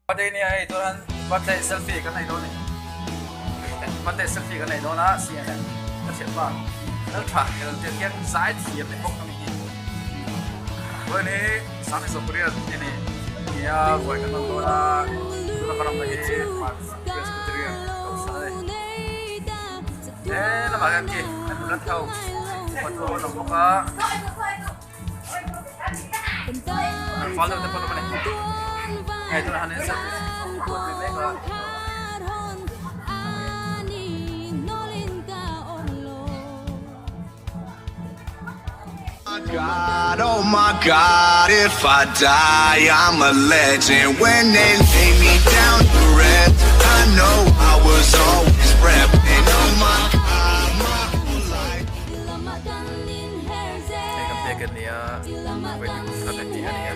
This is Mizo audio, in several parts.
Birthday nia hei chuan birthday selfie kan nei dawn a ni. Birthday selfie kan nei dawn a CNN ka thianpa Laltha hel te hian zai thiam leh bawk a mi hi. Vawiin hi Sangni Sawpariat a ni nia vawi kan rawn dawn a tuna ka ram na hi Presbyterian Kohhran a ni. He lamah hian khi an nula tho photo an awm bawk a. God, oh my God, if I die, I'm a legend. When they lay me down to rest, I know I was always repping. Oh my God, my whole life. Hei kan pek a nia wedding thla kan tih a ni a.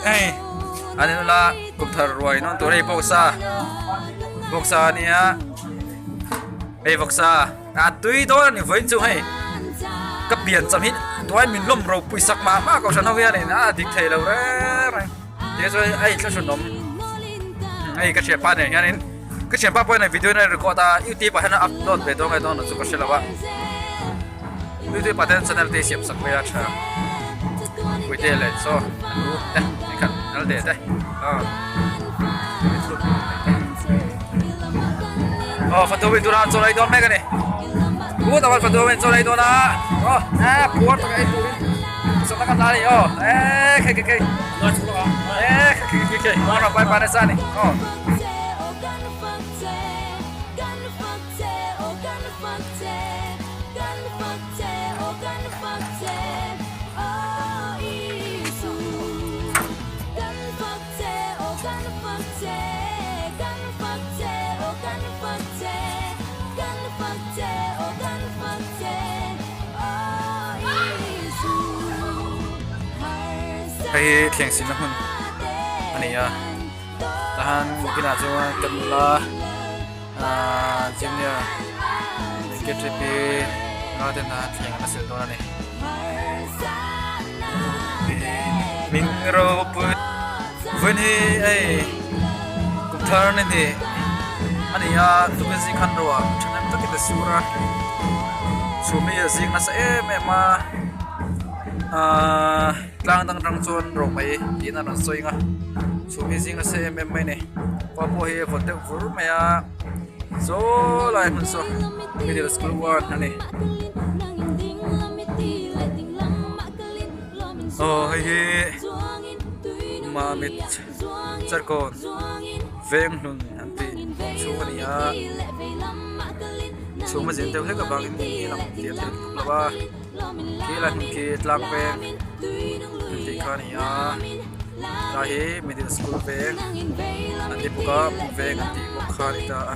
Hei an in ula kum thar ruai nawn tur hei bawksa bawksa a nia hei bawksa a tui dawn a ni vawiin chu hei ka pian cham hi tuai min lawm ropui sak mah mah kohhran ho hian in a dik thei lo reng reng tia chuan a inthlahrun awm hei ka thianpa nen hian in ka thianpa pawhin a video in a record a youtube ah hian a upload ve dawn nge dawn lo chu ka hre lo a. Youtube ah te channel te siam sak mai a tha Puite leh chaw an u te engkhat nal de te aw fatu in tura chaw ei dawn mek ani u tak fatu in chaw ei dawn a aw a puar tak ei turin sawm tak an la ani aw e khe khe khe e khe khe khe khe pai pa nasa ani aw. Hei hi thleng sin na hmun a ni a tahan kinah chuan kan nula ahh junior ktp nula ten a thleng an la sil dawn a ni hming ropui vawiin hi hei kum thar ni hnih a ni a tukin zing khan ruah thahnem takin a sur a chhum hi a zing nasa em em a ahh tlang dang atang chuan rawhmei tiin a rawn sawi ang a chhum hi zing nasa em em mai a ni khua pawh hi a vawt deuh vur mai a saw lai hmun saw middle school one a ni aw hei hi mamit charkawn veng hlun an tih chhung a ni a chhum a zin deuh hlek avangin hi lang tih a theih lutuk lo a khi lai hmun khi tlang veng an tih kha a ni a tlai hi middle school veng an ti bawk a bung veng an tih bawk kha a ni ta a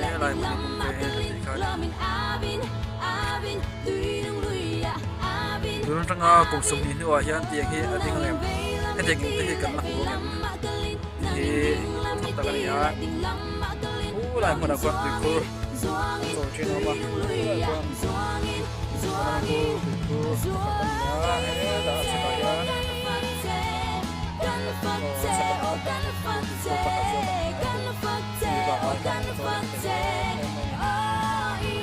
he lai hmun hi bung veng an tih kha a ni tun atanga kum 20 hnuah hian tiang hi a ding ang em hetiang in te hi kan la hmu ang em tih hi thawk tak a ni a khu lai hmunah khuan tuikhur an chawl thin a awm a khulaiah chuan tuikhur pakhat a ni a hetah a chhakah hian aw a chhakah tuikhur pakhat zawk a ni a tui vangah hian an chawl thei em em mai a ni.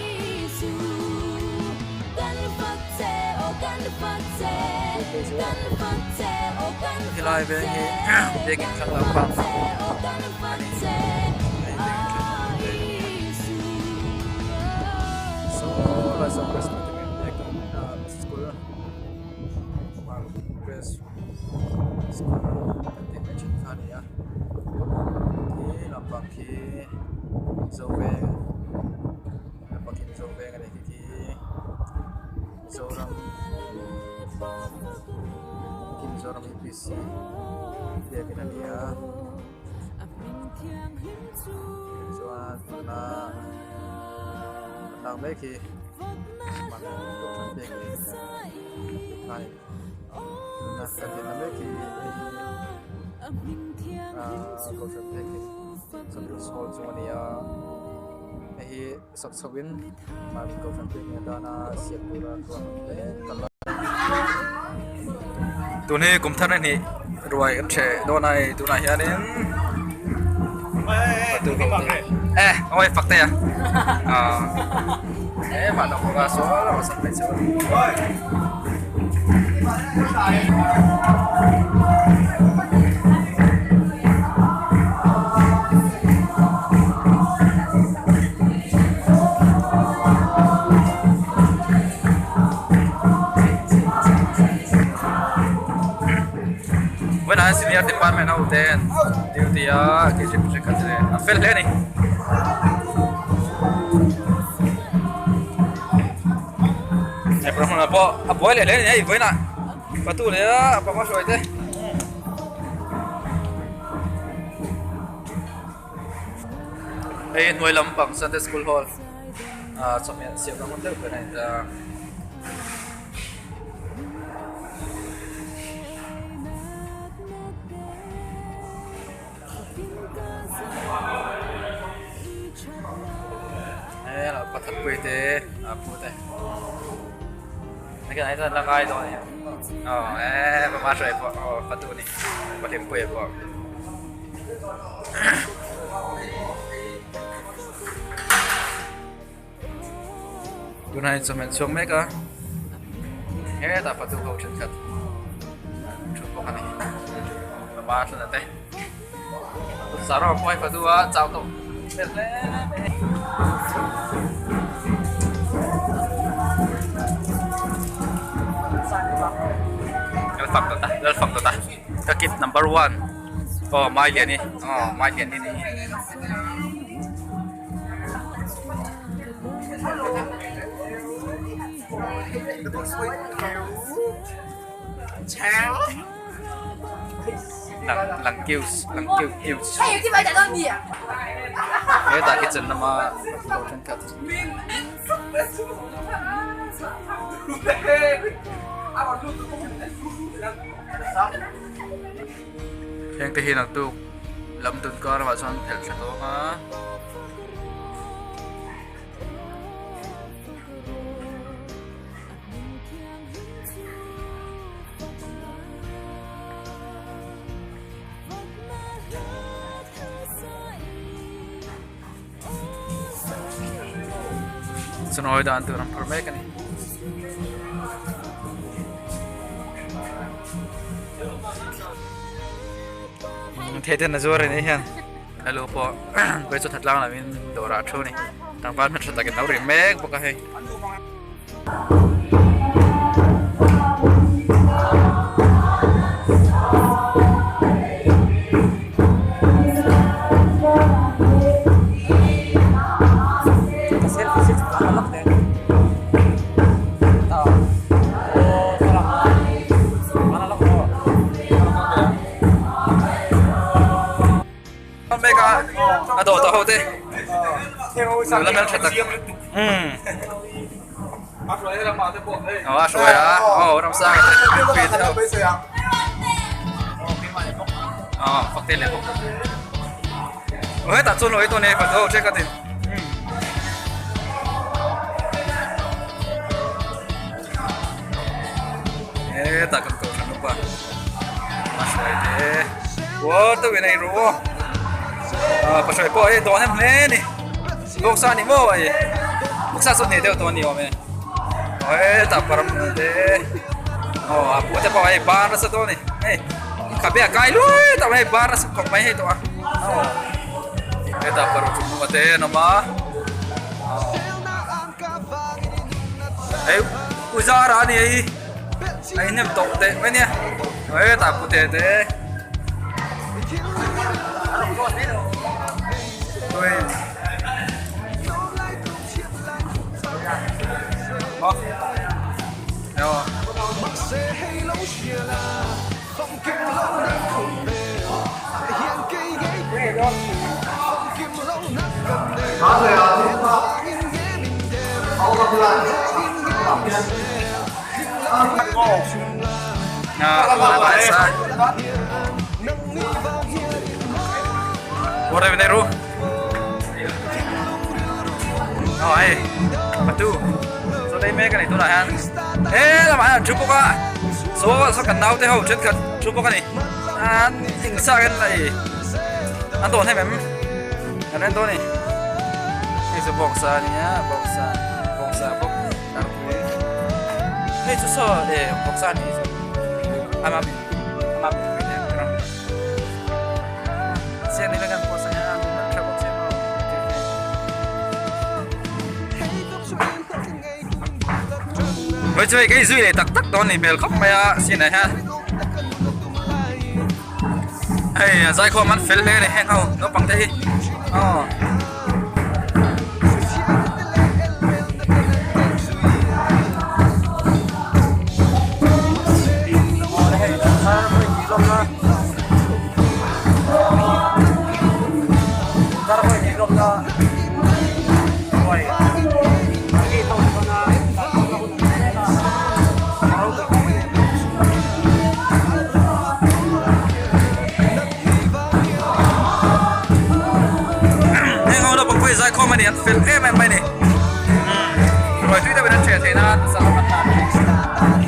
Helai veng hi biakinn thlang lampang a ni hei biakinn thlang lampang veng saw lai saw presbyterian biakinn school press school kan tih mai thin kha a ni a khi lampang khi zo veng lampang khi mizo veng a ni khi khi Mizoram khi Mizoram UPC biakin a ni a chuan tuna. an lak mek hi mahni kohhran pek a ni tuna kan dinna mek hi hei hi ahh kohhran pek hi St. Hall chu a ni a hei hi sak chho in mahni kohhran pek ni atana siam tura ruahman mek a la tun hi kum thar a nih ruai kan hreh dawn a hei tunah hianin e awi fak te a ah e mah lo bawk a saw lo sak mai chu Vawiinah hian senior department ho te an duty a khat leh a fel hle a ni. Hei hmunah pawh a buai leh hle a ni hei vawiinah patu leh a panga hruai te. Hei hnuai lampang Sunday school hall ah chawhmeh siam na hmun deuh ber a ni ta. He pakhat pui te a pu te hei chuan la ngai dawn a ni aw eee papa hruai pawh aw fatu a ni pahlim pui pawh. Tunah hian chawhmeh chhuak mek a hetah fatu ho thenkhat an thu bawk a ni papa thlan te saraw pawh hi fatu a chau tawh hmel hle mai a ni. Ka kid number one aw Mailiani aw Mailiani ni. Lang kiu lang kiu kiu hetah kitchen lama lo thenkhat heng te hi naktuk lam tun kar ah chuan phelh thla dawn a. Chunawi dan tur an phur mek a ni. Thei ten a zuar a nih hian hello pawh kawih chu thatlang lo in dawr ah a thu a ni tlangval hmeltha takin a lo ri mek bawk a hei. A dawh tawh ho te nula hmeltha tak umm aw a hruai a aw ramsanga te rinpuii te ho aw fakte leh bawk aw hetah chuan lo ei tawh nia hei pahnih ho thenkhat in. Hetah kan kohhran upa a hruai te uar deuhin a inru aw ah pahruai pawh hei dawn em hle a ni bawksa ni maw hei bawksa chu hneh deuh tawh a ni awm e aw hetah param te aw a pua te pawh hei bar nasa dawn a ni hei khabe a kai luai tawh mai hei bar nasa khawp mai hei tawh a aw hetah paruk hnung te an awm a aw. Hei u zara a ni hei a inhnem tawh teh mai nia hetah pute te An dawn hem em kan en dawn a ni hei chu bawngsa a nia bawngsa bawngsa bawk darpui hei chu saw eh bawngsa a ni chu ama min ama min pui nen kher a chian ni kan post a nia an tha bawk sia maw Hei chu hei ka inzui leh tak tak dawn a ni hmel khawp mai a sin ah hian. Hei a zaikhawm an fel hle a ni heng ho naupang te hi aw. Heng ho naupang pawh hi zaikhawm a ni an fel em em mai a ni ruai tui deuhin an ṭheh theih nan sangha an hlan a ni.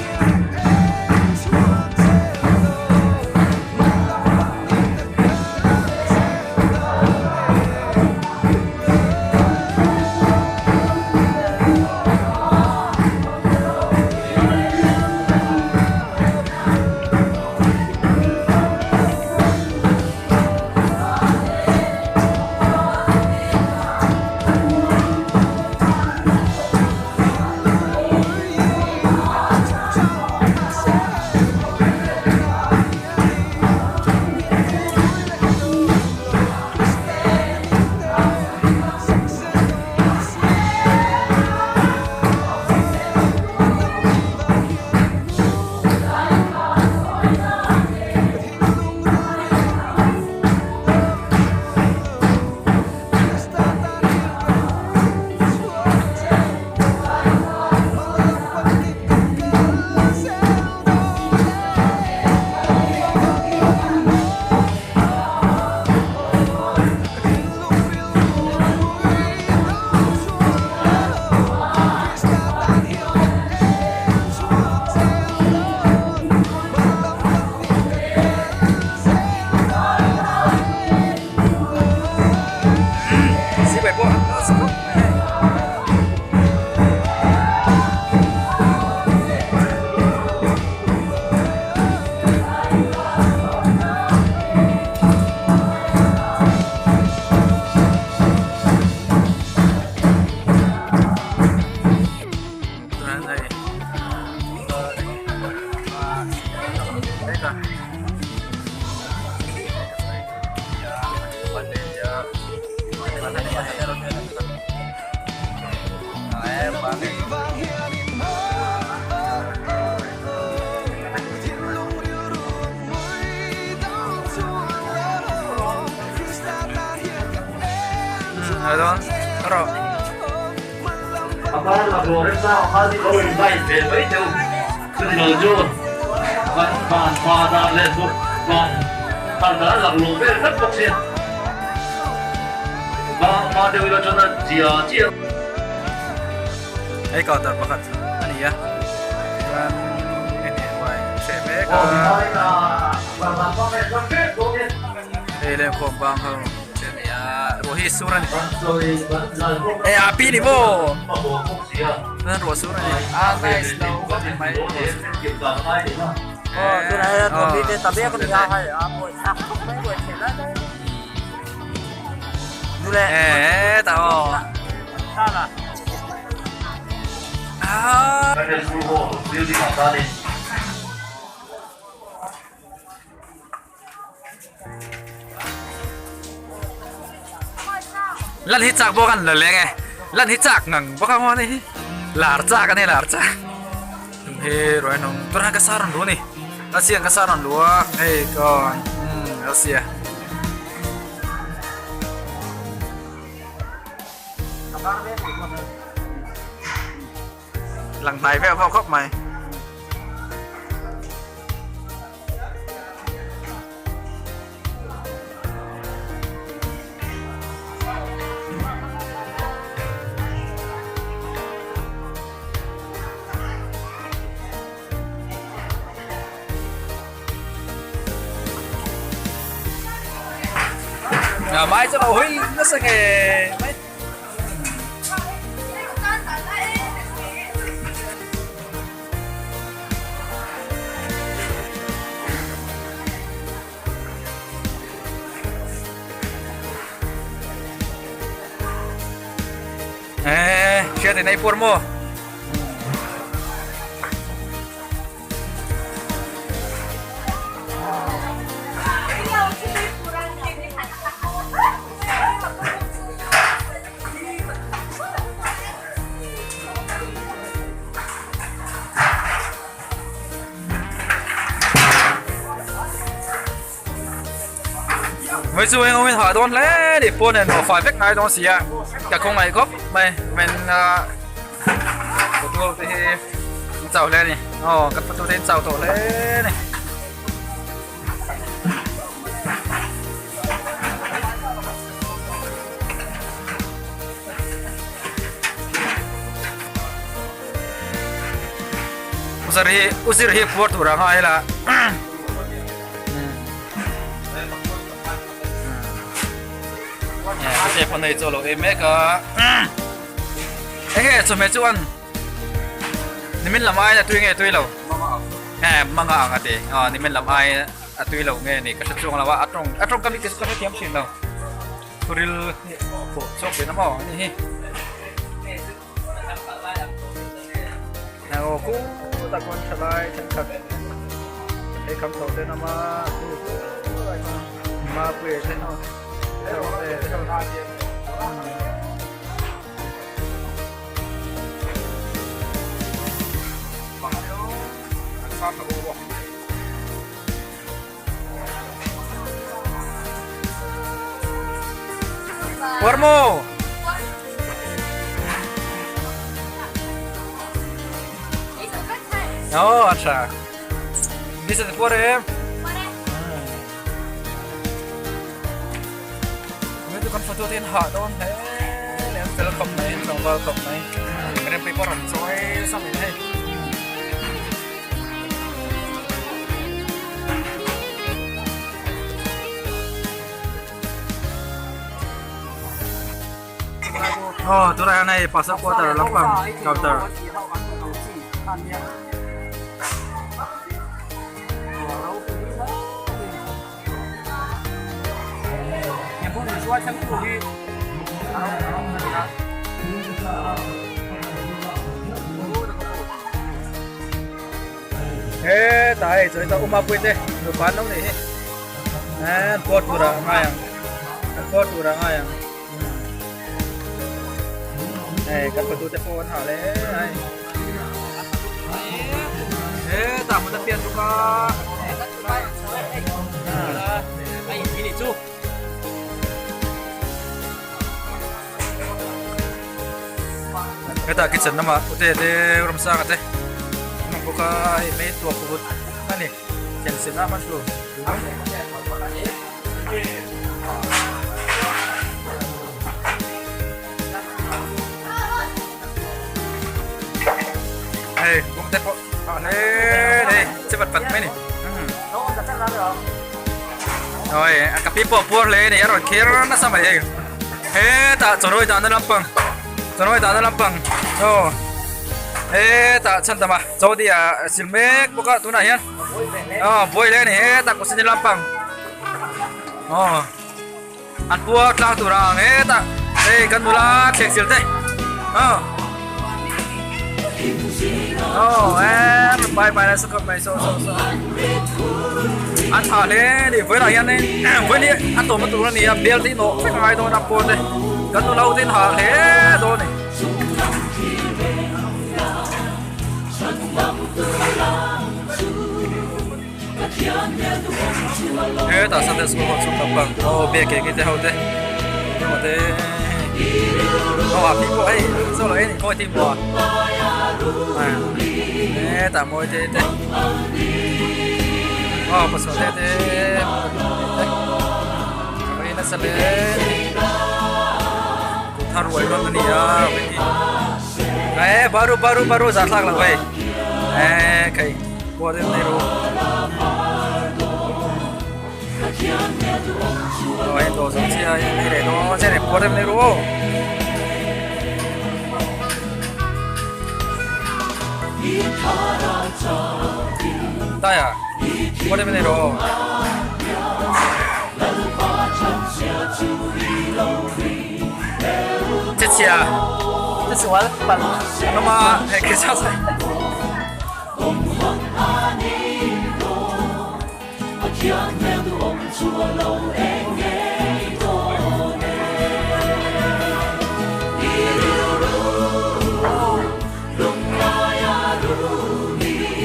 Sipai pawh an nasa khawp mai hei. Hei counter pakhat a ni a chuan hei ruai hreh mek a hei lengkhawm bang ho te a ni a ruah hi sur a ni eh a pi ni maw chuan ruah sur a ni a nice lo khawp mai eh tah aw Lan hi chak bawk an la leng e lan hi chak ngang bawk a maw ni hi lar chak a ni lar chak he ruai hnung tunah ka sar rawn lu a ni a siang ka sar rawn lu a hei kawn umm a sia. Lang hnai vek vawk khawp mai. Mai cho nó huy nó sẽ nghề mấy Ê, xe thì nay pur mua. Với chú anh ông hỏi đón lẽ để buôn này nó phải vết ngay đó xí ạ. Cả không này góp mày mình tôi thì chào lên này. Ồ, các tôi tên chào tổ lên này. Uzir hi uzir hi puar tur a ngai la. Ute pawh nei chu lo ei mek a. Enge chawhmeh chu an nimin lam ai a tui nge tui lo? Manga ang a ti. Nimin lam ai a tui lo nge ni ka hre chuang lo a, a tawng a tawng ka mi ka hrethiam thin lo. Thuril hi pawh chhuak ve na maw a ni hi. Aw ku tak pawn thalai thenkhat ei kham tawh te nama mapui te ho Warmo. Oh, acha. Bisa te pore em. Mấy tụi con photo tên họ đón thế em sẽ là khop này lòng vào khop này em bị bỏ rộng rồi xong rồi thế Aw tunah hian hei pasal quarter lampang counter. Hetah hei chuan hetah uma pui te nupa an lo nei hi an puar tur ah a ngai ang an puar tur ah a ngai ang hei kan fatu te pawh an ha hle a hei hetah hmun a fian bawk a. Hetah kitchen lamah ute te ramsanga te an awm bawk a hei mei tuak vut a ni thlen sen a hman tur. Hei bawng te pawh a hle nei che pat pat mai ni. Rồi, ka pi pawh puar hle ni a rawn kher nasa mai hei. Hetah chawrawi dahna lampang chawrawi dahna lampang aw hetah chhan tam a chaw di ah sil mek bawk a tunah hian aw buai hle a ni hetah kawsini lampang aw an puar tlang tur a ang hetah hei kan nula thleng sil te aw aw e pai pai nasa khawp mai saw saw saw an tha hle a ni vawilah hian vawiin hi a tawm na tur a ni a bel te hi nawh vek a ngai dawn a pawn te kan nula ho te hi an ha hle dawn a ni. Hetah Sunday school ho chhung lampang aw biak ke te ho te emaw te. Aw a phih pawh hei saw lo en khawi thim maw e tah mawi te te aw pasawh te te te a nasa hle thar ruai rawn a ni a e baru baru baru zah thlak lo hei e khai buar em nei ru aw hei dawh zawng chiah a hei leh dawn chiah a buar em nei ru aw. Taya buar em nei ru aw. Che chhia che sual palh an awm a hei Christmas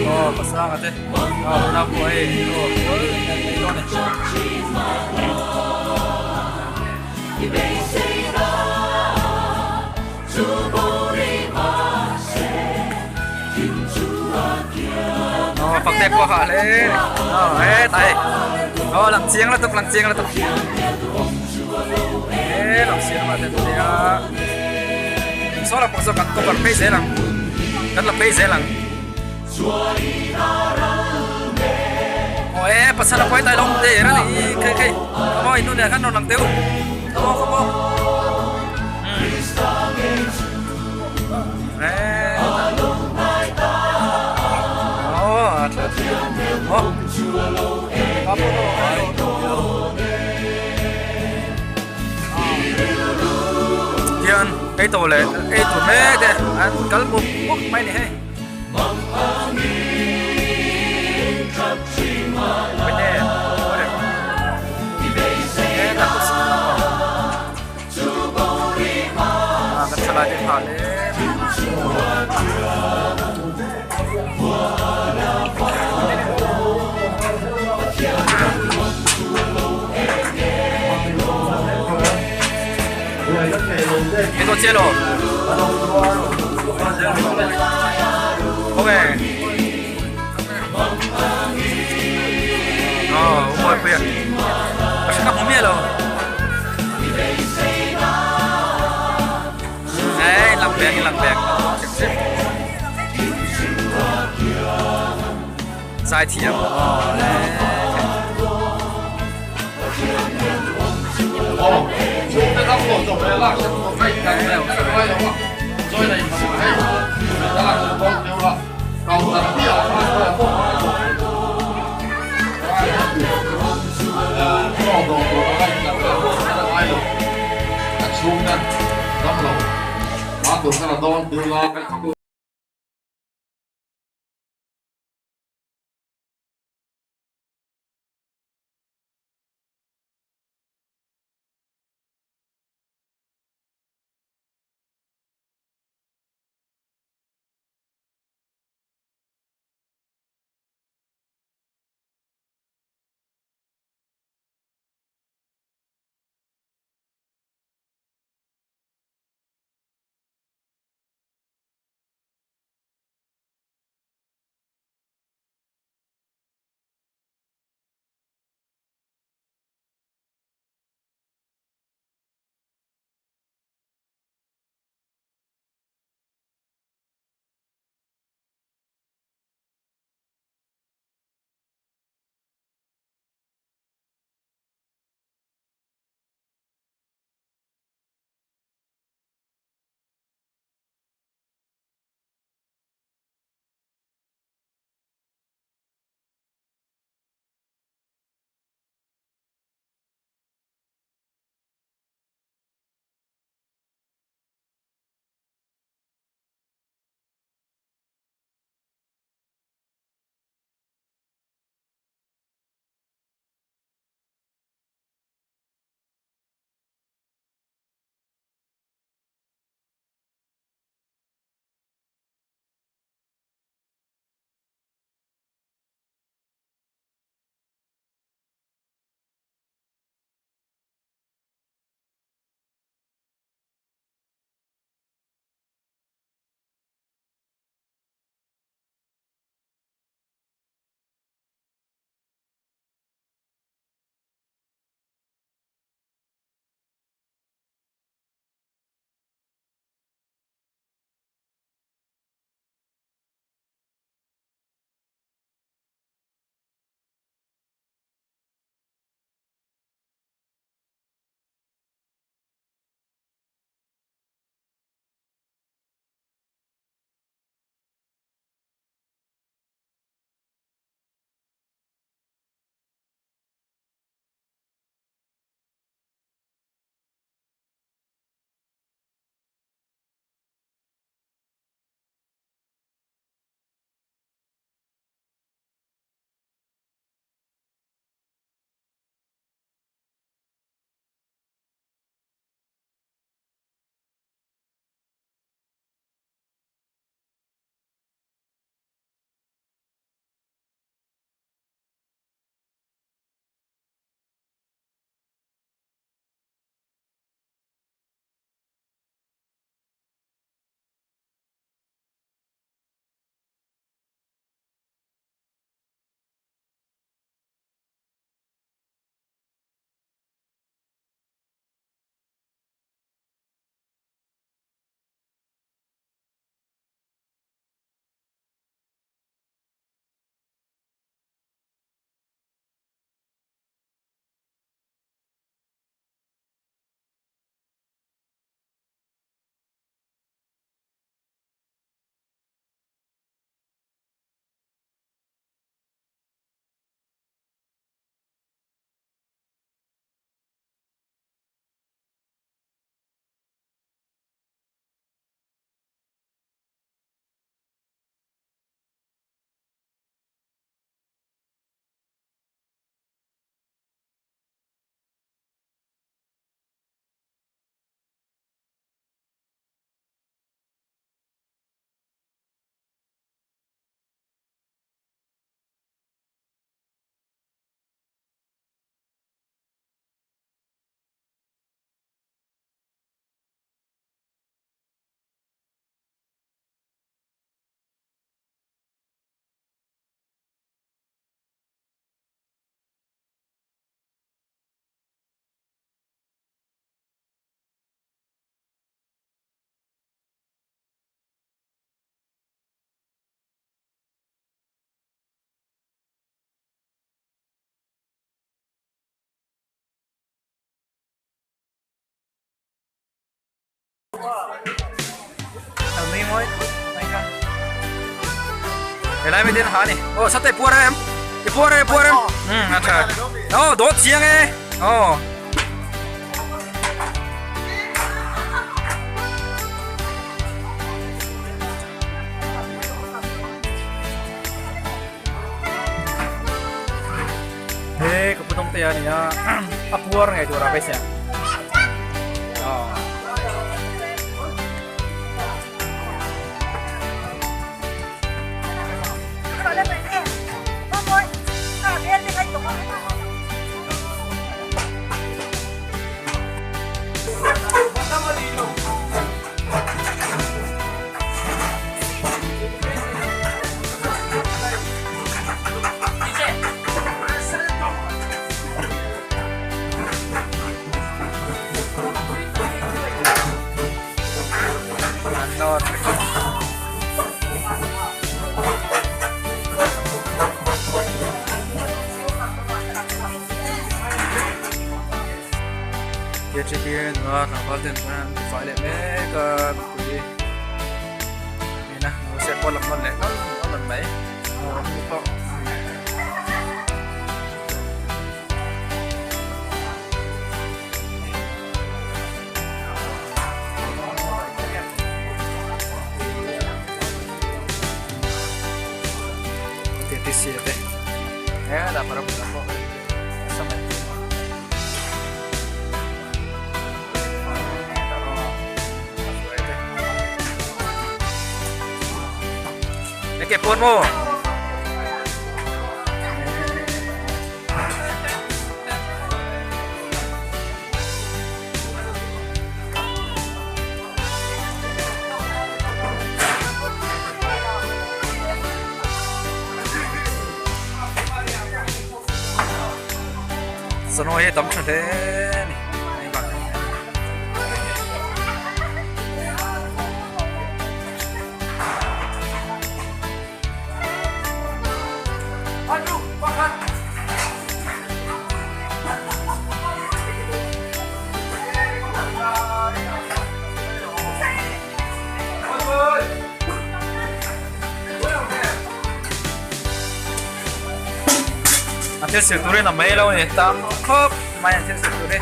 Aw pasanga te aw nau pawh hei aw kual an nei dawn e. Aw fak te pawh a hah hle aw hetah hei aw lang chiang lutuk lang chiang lutuk he lo siam a te nia saw la pawh saw kan cover phei zel ang kan la phei zel ang aw e pasal a pawi tai lo te er a ni khei khei aw inu nen khan rawn lang teu come on come on Hian ei tawh leh ei tur mek te an kal mup mup mai a ni hei. Kan thalai te phah hle. Ito cielo. Okay. Oh, umoi puia. Ka hmu miah lo. Ei, lang beng, lang beng. Zai thiam. Nui mawi khawp mai kha. Helai mi ten ha ni. Oh sate puar em. I puar em puar em. Um a tha. Oh dawt chiang e. Oh. He ka putong te a nia a puar ngei tur a beisei ang. Tlangval ten chuan an tifai leh mek a mipui ina se pawh lam nawn leh nawn nawn mai pawh. Enge pawn maw? Sano hi a tam tha hle a ni. A thil sil turin a mai lo a ni tam khawp mai an thil sil tur hi.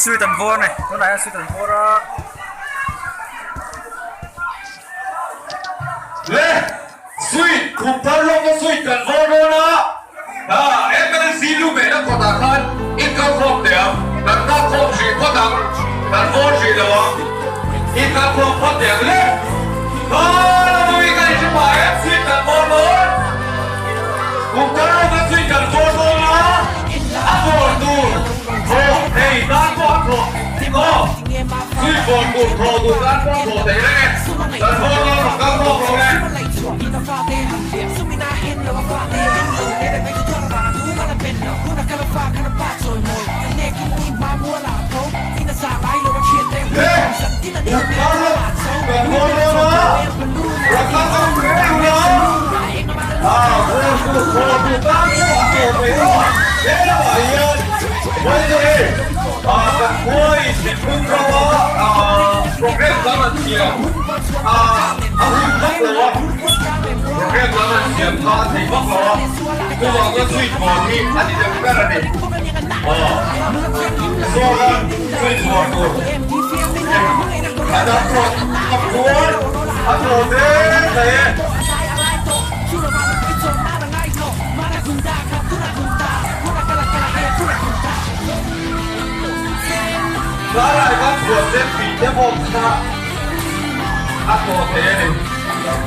Sweet an vawr a ni tunah hian sweet an vawr a. Le sweet khum thar lawka sweet kan vawr dawn a, MLC lu mehna kawtah khan i kal khawm teh ang, kan kal khawm hrih phawt ang, kan vawr hrih lo ang, i kal khawm phawt teh ang le. Khala mawii ka inhre pah em sweet kan vawr dawn, khum thar lawka sweet kan vawr dawn a, a vawr tur thawh thei tan pawh a thawh aw. Sweet vawr tur thawh duh tan pawh a thawh thei reng e, kan vawr dawn rawn kal khawm rawh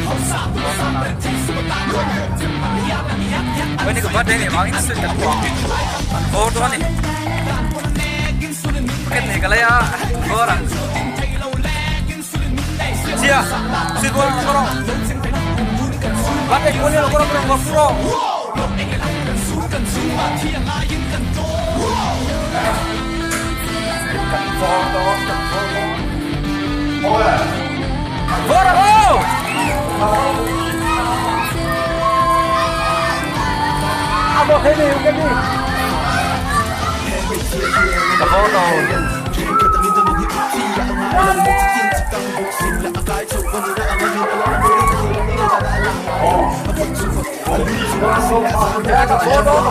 e. Vawiin hi ka birthday nih vangin sweet kan pawh an vawr dawn a ni. Packet nei ka lei a vawr ang. Chia sweet ball ka rawh. Birthday kual hi lo ka rawh ka rawh rawh. Kan vawr dawn kan vawr dawn. Vawr ang aw! Ka vawr dawn. Ka vawr dawn.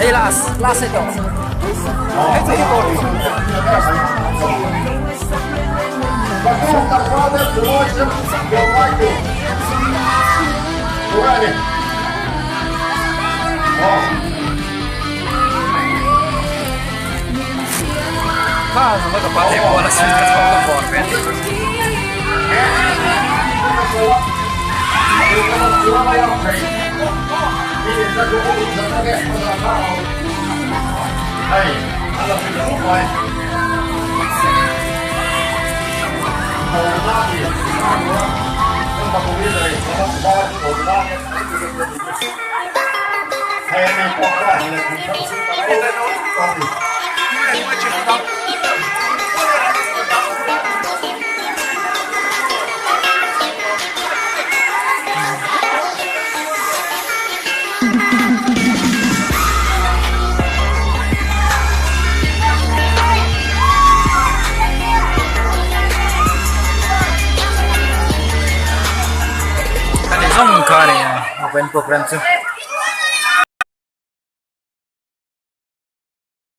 Hei last last hei tawh hei chu hi bawr Kha zong ka pa thei kual a sweet ka thawk ka bawr ve ni. Ani zawng kha a ni a, open program chu.